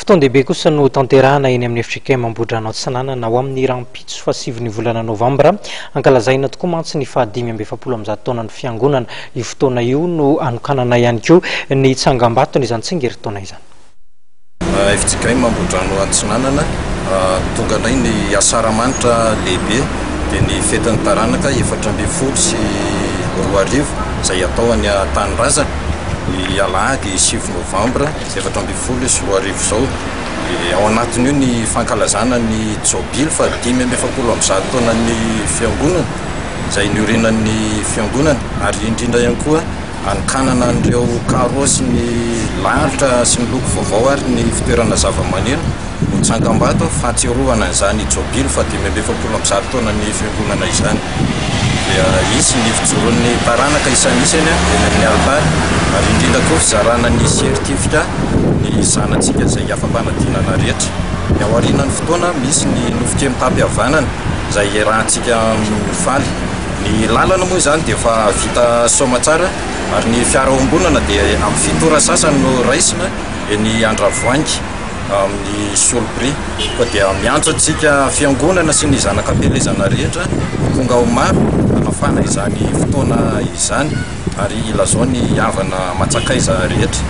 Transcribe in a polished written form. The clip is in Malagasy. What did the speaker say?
Fotoan-dehibe kosa no hotanterahana eny amin'ny fjkm Ambohidrano Atsinanana ho amin'ny rahampitso fahasivin'ny volana novambra. Ankalazaina tokoa mantsy ny fahadimy amby 140 taonan'ny fiangonana. Io fotoana io no hanokanana ihany koa ny tsangambatony izany tsingerin-taona izany. Fjkm Ambohidrano Atsinanana, Tonga indray ny asaramanitra lehibe dia ny fetin'ny taranaka 2014 izay hatao any Tanindrazana ny alahady 9 novambra. 2014 izao. Dia ao anatin'io ny fankalazana ny jobily faha 145 taonan'ny fiangonana izay niorenan'ny fiangonana ary indrindra ihany koa hanokanana an'ireo carreaux sy ny lalitra sy ny loko vaovao ary ny fitoerana zavamaneno ho tsangambato fahatsiarovana an'izany jobily faha 145 taonan'ny fiangonana izany. Dia hisy ny fijoroan'ny taranaka isanisany eny amin'ny alitara ary indrindra koa fizarana ny sertifika ny zanatsika izay afa-panadinana rehetra. Ny ao aorianan'ny fotoana misy ny nofon-kena mitam-pihavanana izay iarahantsika mifaly. Ny lalana moa izany dia efa vita soamatsara ary ny fiara ombonana dia amin'ny 7 ora sasany no raisina eny Andravoahangy. Amin'ny soloprix. Koa dia miantso antsika fiangonana sy ny zanak'ampielezana rehetra ho tonga ho maro hanafana izany fotoana izany ary ilazao ny havana aman-tsakaiza rehetra.